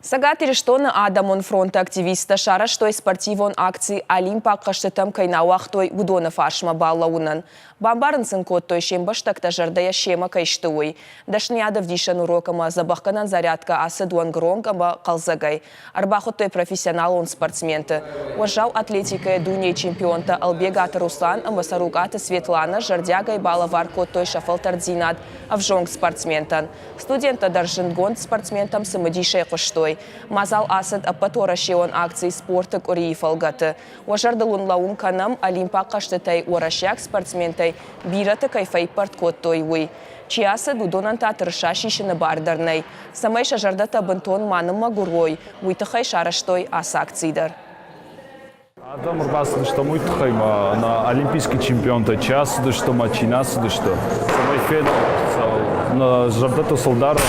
Цӕгат Ирыстоны адӕмон фронты активисттӕ сарӕзтой спортивон акци Олимпаг хъӕзтытӕм кӕй нӕ уагътой, уыдоны фарсмӕ балӕууынӕн. Бамбарын сын кодтой, се мбӕстӕгтӕ зӕрдӕйӕ семӕ кӕй сты, уый. Дӕсныйадӕвдисӕн урок ӕмӕ дзӕбӕхгӕнӕн зарядкӕ ацыд уӕнгронг ӕмӕ хъӕлдзӕгӕй. Ӕрбахуыдтой профессионалон спортсменты. Уӕззау атлетикӕйӕ дунейы чемпионтӕ Ӕлбегаты Руслан ӕмӕ Цӕрукъаты Светланӕ зӕрдиагӕй балӕвар кодтой сӕ фӕлтӕрддзинад ӕвзонг спортсментӕн. Студенттӕ дӕр зындгонд спортсментӕм цымыдисӕй хъуыстой. Мадзал ацыд ӕппӕтуӕрӕсеон акци «Спорты къуырийы» фӕлгӕты. Уӕ зӕрдыл уын лӕууын кӕнӕм, олимпаг хъӕзтытӕй уӕрӕсейаг спортсментӕй бирӕты кӕй фӕиппӕрд кодтой, уый. Чи ацыд, уыдонӕн та тырыса сисыны бар дӕр нӕй. Цӕмӕй сӕ зӕрдӕтӕ бынтон ма ныммӕгуыр уой, уый тыххӕй сарӕзтой ацы акци дӕр. Адӕм ӕрбацыдыстӕм уый тыххӕй ма нӕ олимпийский чемпионтӕ чи ацыдысты ӕмӕ чи нӕ ацыдысты, цӕмӕй фенӕм, нӕ зӕрдӕтӕ сыл дарӕм,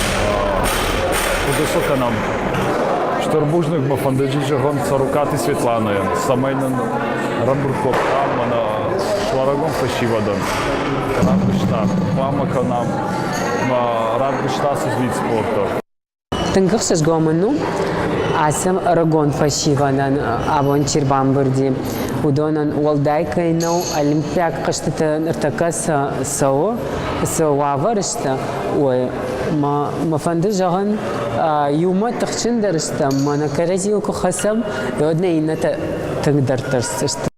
хъуыды сыл кӕнӕм. Стыр бузныг мӕ фӕнды зӕгъын Цӕрукъаты Светланӕйӕн, цӕмӕй нын ӕрӕмбырд кодта ӕмӕ нӕ суарӕгон фӕсивӕдӕн равдыста, хъуамӕ кӕнӕм ӕмӕ равдыста ацы вид спорта. Тынг ӕхсызгон мын у, ацы ӕрыгон фӕсивӕдӕн абон чи рбамбырди, уыдонӕн уӕлдай кӕй нӕу, олимпиаг хъӕзтыты ныртӕккӕ цы цӕуы, цы уавӕры сты, уый. Мӕ фӕнды зӕгъын, иумӕ тыхджындӕр стӕм, мӕнӕ кӕрӕдзийыл куы хӕцӕм, уӕд нӕ иннӕтӕ тынгдӕр тӕрсдзысты.